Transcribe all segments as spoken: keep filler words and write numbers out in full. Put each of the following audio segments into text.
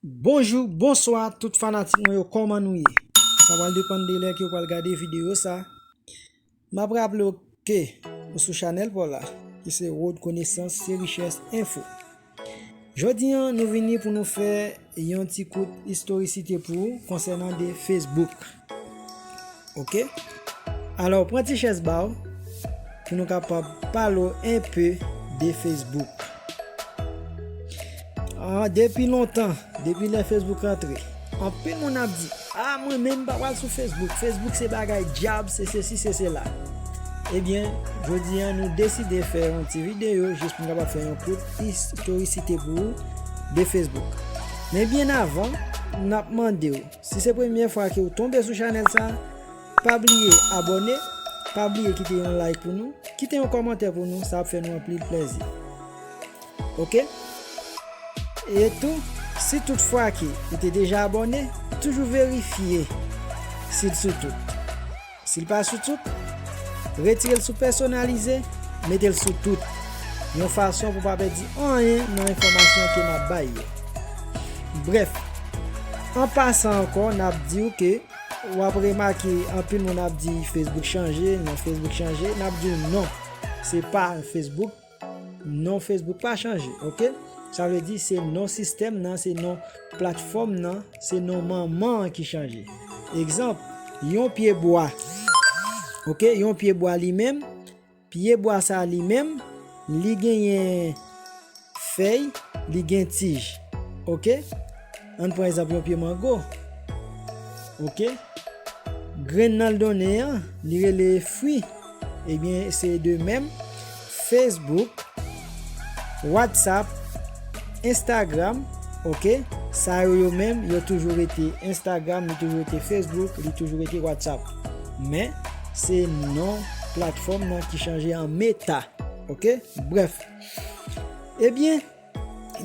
Bonjou, bonswa, tout fanatik mwen yo, kòman nou ye? Sa pral depann de lè ke w pral gade videyo sa. M ap raple w ke ou sou chanèl pa w la, ki se Road Konesans se Richès Enfo. Jodi a, nou vini pou nou fè yon ti kout istorisite pou ou konsènan de Facebook. Oke? Alò, pran ti chèz ba w pou nou kapab pale w enpe de Facebook. Ah, depi lontan, depi lè Facebook rantre, anpil moun ap di, "Ah, mwen menm m pa pral sou Facebook. Facebook se bagay dyab, se sesi, se sela." Ebyen, jodi a, nou deside fè yon ti videyo jis pou n kapab fè yon kout istorisite pou ou de Facebook. Men byen avan, n ap mande w, si se premye fwa ke w tonbe sou chanèl sa, pa bliye abòne, pa bliye kite yon like pou nou, kite yon kòmantè pou nou, sa ap fè nou anpil plèzi. Oke? E tou, si tout fwa ke ou te deja abòne, toujou verifye si l sou tout. Si l pa sou tout, retire l sou pèsonalize, mete l sou tout, yon fason pou pa pèdi anyen nan enfòmasyon ke n ap bay yo. Brèf, an pasan ankò, n ap di w ke w ap remake anpil moun ap di Facebook chanje, non Facebook chanje, n ap di w non, se pa Facebook, non Facebook pa chanje, oke? Sa vle di se non sistèm nan, se non platfòm nan, se non manman an ki chanje. Egzanp, yon pye bwa, oke? Yon pye bwa li menm, pye bwa sa li menm, li genyen fèy, li gen tij. Oke? Ann pran egzanp yon pye mango. Oke? Grenn nan l donnen an, li rele fwi. Ebyen, se de menm. Facebook, WhatsApp, Instagram, oke? Sa yo, yo menm, yo toujou rete Instagram, li toujou rete Facebook, li toujou rete WhatsApp. Men, se non platfòm nan ki chanje an Meta. Oke? Brèf. Ebyen,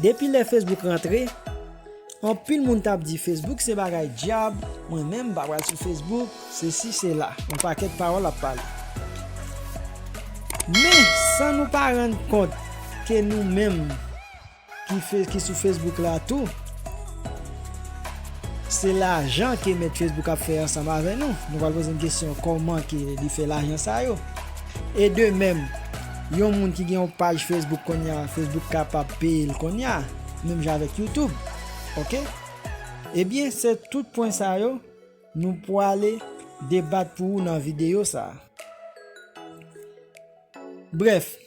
depi lè Facebook rantre, anpil moun t ap di, "Facebook se bagay dyab, mwen menm m pa pral sou Facebook, sesi, sela." Yon pakèt pawòl ap pale. Men, san nou pa rann kont ke nou menm ki, fe, ki sou Facebook la tou, se lajan ke mèt Facebook ap fè ansanm avè nou. Nou pral poze n kesyon kòman ke li fè lajan sa yo. E de menm, yon moun ki gen yon paj Facebook kounye a, Facebook kapab peye l kounye a, menm jan avèk YouTube. Oke? Ebyen, se tout pwen sa yo, nou pwale debat pou ou nan videyo sa a. Brèf,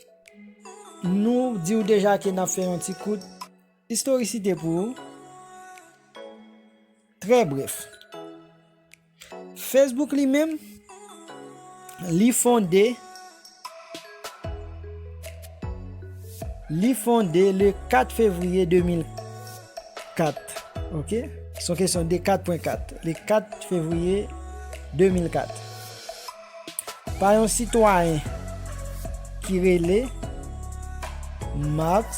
nou di w deja ke n ap fè yon ti kout istorisite pou ou. Trè brèf. Facebook li menm, li fonde, li fonde le kat fevriye de mil kat. Oke? Se yon kesyon de kat pwen kat. Le kat fevriye de mil kat. Pa yon sitwayen ki rele Mark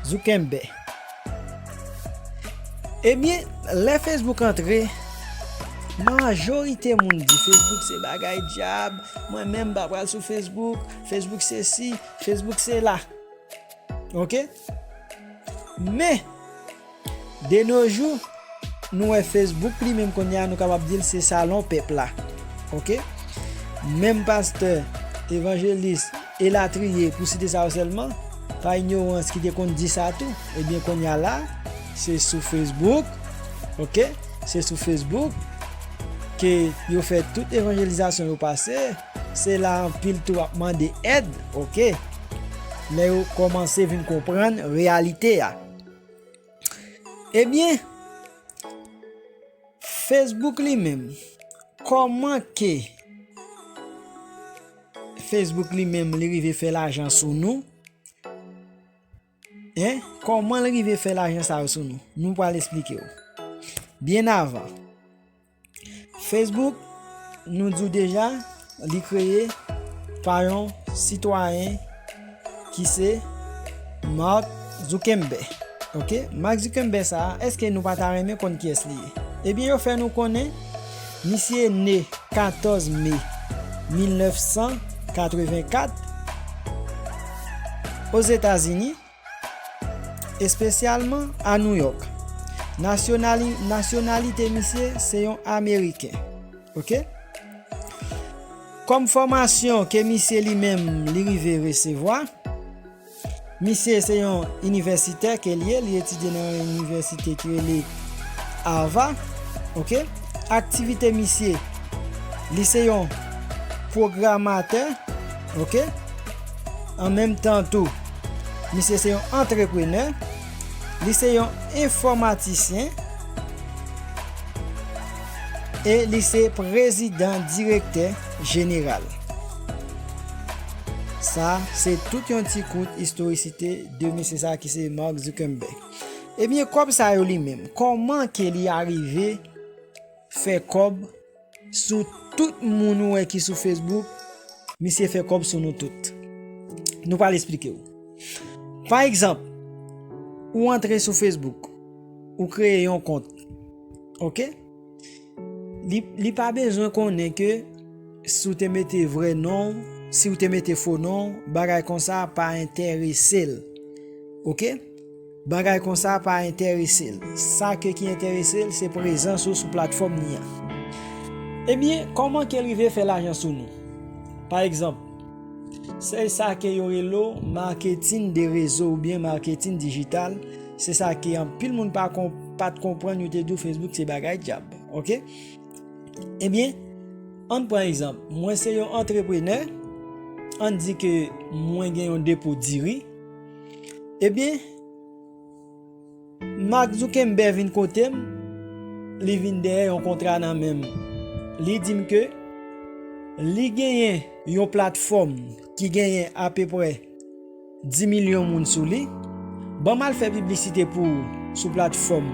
Zuckerberg. Ebyen, lè Facebook antre, majorite moun di, "Facebook se bagay dyab, mwen menm m pa pral sou Facebook, Facebook sesi, Facebook sela." Oke? Men, de nos jours, nou wè Facebook li menm kounye a, nou kapab di l se salon pèp la. Oke? Menm pastè, evanjelis, elatriye, pou site sa yo sèlman, pa inyorans ki te konn di sa tou, ebyen kounye a la, se sou Facebook, oke? Se sou Facebook ke yo fè tout evanjelizasyon yo pase, se la anpil tou ap mande èd, oke? Lè yo kòmanse vin konprann reyalite a. Ebyen, Facebook li menm, kòman ke Facebook li menm li rive fè lajan sou nou? Hein? Kòman l rive fè lajan sa yo sou nou? Nou pral esplike w. Byen avan, Facebook, nou di w deja, li kreye pa yon sitwayen ki se Mark Zuckerberg. Oke? Mark Zuckerberg sa a, èske nou pa ta renmen konn kiyès li ye? Ebyen, yo fè nou konnen, misye ne katòz me mil nèf san katrevenkat Ozetazini, espesyalman a New York. Nasyonali-, nasyonalite misye se yon Ameriken. Oke? Kòm fòmasyon ke misye li menm li rive resevwa, misye se yon inivèsitè ke l ye, li etidye nan yon inivèsite ki rele Harvard. Oke? Aktivite misye, li se yon pwogramatè. Oke? An menm tan tou, misye se yon antreprenè, li se yon enfòmatisyen e li se prezidan direktè jeneral. Sa se tout yon ti kout istorisite de mesye sa ki se Mark Zuckerberg. Ebyen, kòb sa yo li menm, kòman ke li arive fè kòb sou tout moun ou wè ki sou Facebook? Misye fè kòb sou nou tout. Nou pral esplike w. Pa egzanp, ou antre sou Facebook, ou kreye yon kont. Oke? Li, li pa bezwen konnen ke si w te mete vrè non, si w te mete fo non, bagay konsa pa enterese l. Oke? Bagay konsa pa enterese l. Sa ke ki enterese l, se prezans ou sou platfòm ni an. Ebyen, kòman ke l rive fè lajan sou nou? Pa egzanp, se sa ke yo rele w maketin de rezo oubyen maketin dijital. Se sa ke anpil moun pa kon-, pa t konprann, yo te di w Facebook se bagay dyab. Oke? Ebyen, ann pran egzanp. Mwen se yon antreprenè. Ann di ke mwen gen yon depo diri. Ebyen, Mark Zuckerberg vin kote m, li vin dèyè yon kontra nan men m. Li di m ke li genyen yon platfòm ki genyen apeprè dis milyon moun sou li. Ban m al fè piblisite pou ou sou platfòm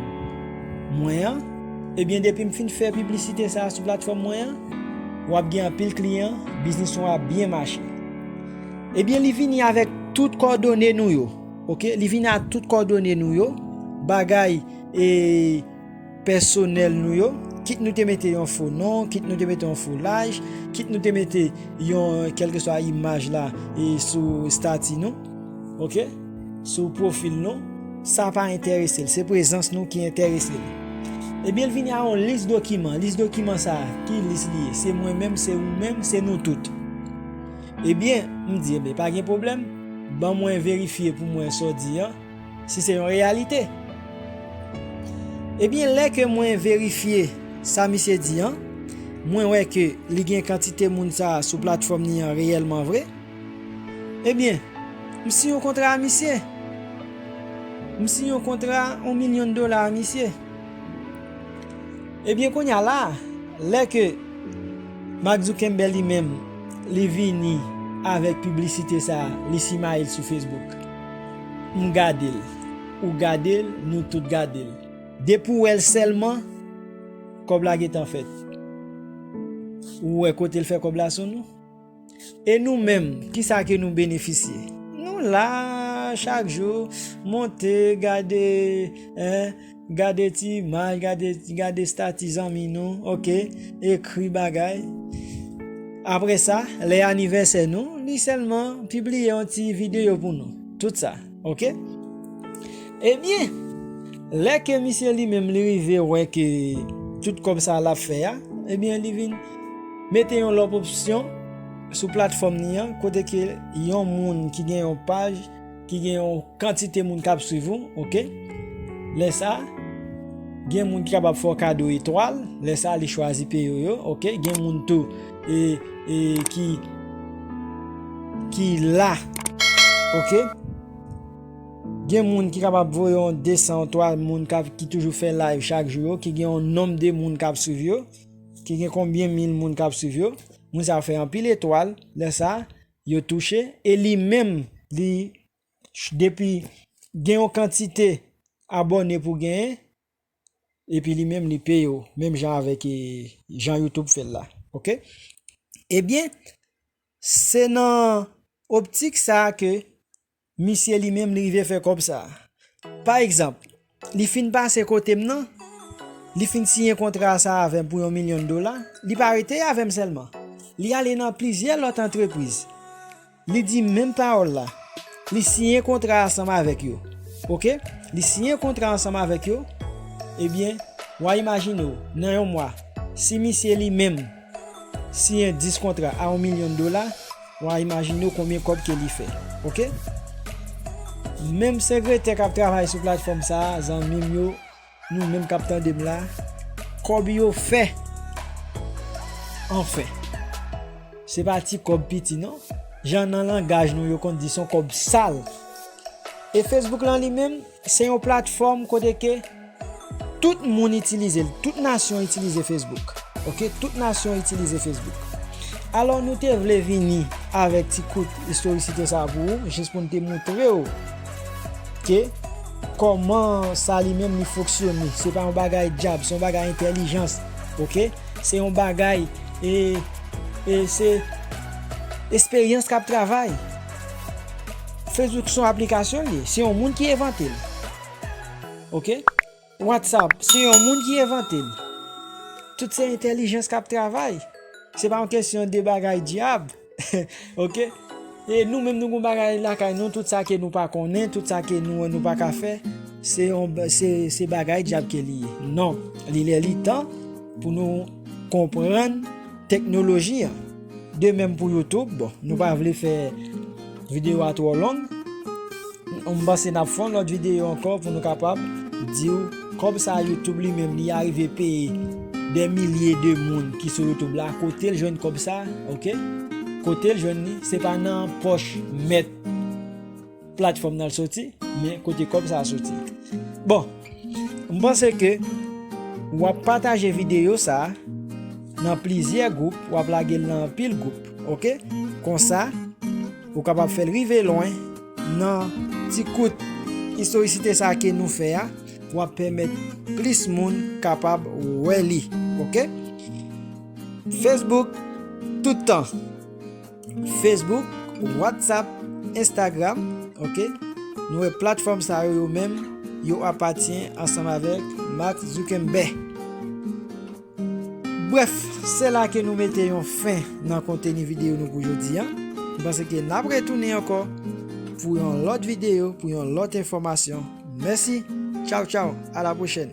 mwen an. Ebyen, depi m fin fè piblisite sa a sou platfòm mwen an, w ap gen anpil kliyan, biznis ou ap byen mache. Ebyen, li vini avèk tout kòdone nou yo. Oke, li vin ak tout kòdone nou yo, bagay e pèsonèl nou yo, kit nou te mete yon fo non, kit nou te mete yon fo laj, kit nou te mete yon kèlkeswa imaj la e sou estati nou, oke, sou pwofil nou, sa pa enterese l, se prezans nou ki enterese l. Ebyen, l vini a yon lis dokiman. Lis dokiman sa a, ki lis li ye? Se mwen menm, se ou menm, se nou tout. Ebyen, m di, ebyen, pa gen pwoblèm, ban mwen verifye pou mwen sa w di an, si se yon reyalite. Ebyen, lè ke mwen verifye sa misye di an, mwen wè ke li gen kantite moun sa a sou platfòm ni an reyèlman vre. Ebyen, m siyen yon kontra a misye. M siyen yon kontra yon milyon dola a misye. Ebyen, kounye a la, lè ke Mark Zuckerberg li menm, li vini avèk piblisite sa a, li simaye l sou Facebook. M gade l, ou gade l, nou tout gade l. Depi w wè l sèlman, kòb la gentan fèt. Ou wè kote l fè kòb la sou nou? E nou menm, kisa ke nou benefisye? Nou la, chak jou, monte, gade, en, gade ti imaj, gade, gade estati zanmi nou, oke, ekri bagay. Apre sa, lè anivèsè nou, li sèlman pibliye yon ti videyo pou nou. Tout sa, oke? Ebyen, lè ke misye li menm li rive wè ke tout kòb sa l ap fè a, ebyen, li vin mete yon lòt opsyon sou platfòm ni an, kote ke yon moun ki gen yon paj, ki gen yon kantite moun k ap swiv ou, oke? Lè sa, gen moun ki kapab fè w kado etwal, lè sa, li chwazi peye w yo, oke? Gen moun tou, e, e, ki, ki la, oke? Gen moun ki kapab voye yon de san, twa moun k ap, ki toujou fè live chak jou yo, ki gen yon nonb de moun k ap swiv yo, ki gen konbyen mil moun k ap swiv yo. Moun sa yo fè anpil etwal, lè sa, yo touche, e li menm, li, depi gen yon kantite abòne pou genyen, epi li menm, li peye w, menm jan avèk, e, jan YouTube fè l la. Oke? Ebyen, se nan optik sa a ke misye li menm li rive fè kòb sa a. Pa egzanp, li fin pase kote m nan, li fin siyen kontra sa a avè m pou yon milyon dola, li pa rete avè m sèlman. Li ale nan plizyè lòt antrepriz. Li di menm pawòl la. Li siyen kontra ansanm avèk yo. Oke? Li siyen kontra ansanm avèk yo. Ebyen, w a imajine w, nan yon mwa, si misye li menm siyen dis kontra a yon milyon dola, w a imajine w konbyen kòb ke li fè. Oke? Menm sekretè k ap travay sou platfòm sa a, zanmi m yo, nou menm k ap tande m la, kòb yo fè. Anfen, se pa ti kòb piti non. Jan nan langaj nou yo konn di, se yon kòb sal. E Facebook lan li menm, se yon platfòm kote ke tout moun itilize l, tout nasyon itilize Facebook. Oke, tout nasyon itilize Facebook. Alò, nou te vle vini avèk ti kout istorisite sa a pou ou, jis pou n te montre w ke kòman sa li menm li fonksyone. Se pa yon bagay dyab, se yon bagay entèlijans. Oke? Se yon bagay, e, e se esperyans k ap travay. Facebook se yon aplikasyon li ye, se yon moun ki envante l. Oke? WhatsApp, se yon moun ki envante l. Tout se entèlijans k ap travay. Se pa yon kesyon de bagay dyab. Oke? E nou menm nou gon bagay lakay nou, tout sa ke nou pa konnen, tout sa ke nou wè nou pa ka fè, se yon ba- se se bagay dyab ke li ye. Non, li lè li tan pou nou konprann teknoloji an. De menm pou YouTube, bon, nou pa vle fè videyo a twò long. M panse n ap fè yon lòt videyo ankò pou nou kapab di w kòb sa a YouTube li menm li arive peye dè milye de moun ki sou YouTube la, kote l jwenn kòb sa a, oke? Kote l jwenn li, se pa nan pòch mèt platfòm nan l soti, men kote kòb sa a soti. Bon, m panse ke w ap pataje videyo sa a nan plizyè gwoup, w ap lage l nan anpil gwoup, oke? Konsa, ou kapab fè l rive lwen nan ti kout istorisite sa a ke nou fè a, w ap pèmèt plis moun kapab wè li, oke? Facebook, tout tan. Facebook, WhatsApp, Instagram, oke? Nou wè platfòm sa yo, yo menm, yo apatyen ansanm avèk Mark Zuckerberg. Brèf, se la ke nou mete yon fen nan konteni videyo nou pou jodi a. M panse ke n ap retounen ankò pou yon lòt videyo, pou yon lòt enfòmasyon. Mèsi. Tchaw, tchaw. A la pwochèn.